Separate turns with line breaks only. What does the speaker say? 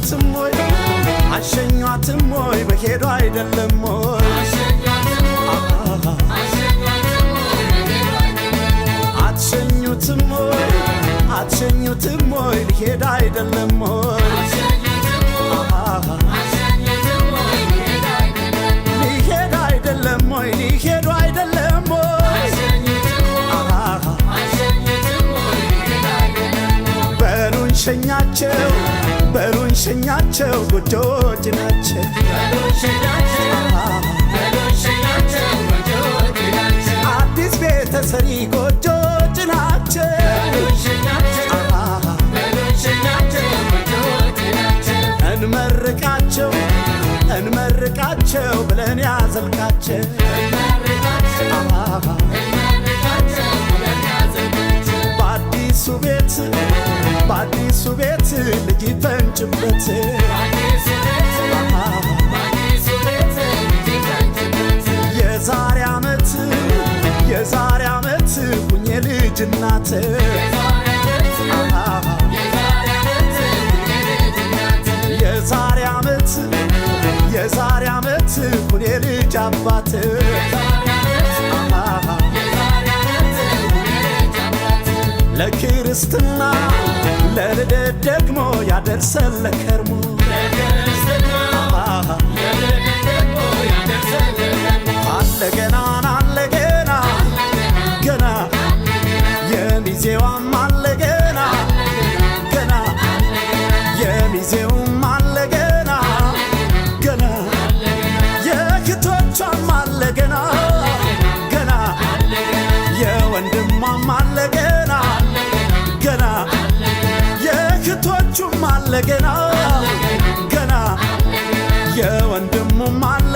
አሸኟትም ወይ አሸኟትም ወይ በሄዱ አይደለም ወይ አትሸኙትም ወይ አትሸኙትም ወይ ሊሄድ አይደለም ወይ ሊሄድ አይደለም ወይ ሊሄዱ አይደለም ወይ በሉን ሸኛቸው በሉን ሸኛቸው ጎጆች ናቸው አዲስ ቤተሰሪ ጎጆች ናቸው እንመርቃቸው እንመርቃቸው ብለን ያዘልቃቸው በአዲሱ ቤት በአዲሱ ቤት ልጅ ፈንጭበት የዛሬ ዓመት የዛሬ ዓመት ሁኜ ልጅ እናት የዛሬ ዓመት የዛሬ ዓመት ሁኔ ልጅ አባት ለክርስትና ለልደት ደግሞ ያደርሰን ለከርሞ አለ ገና አለ ገና ገና የሚዜዋም አለ ገና ገና የሚዜውም አለ ገና ገና የእህቶቿም አለ ገና ገና የወንድሟም አለ ገና ገና የእህቶቹም አለ ገና ገና የወንድሙም አለ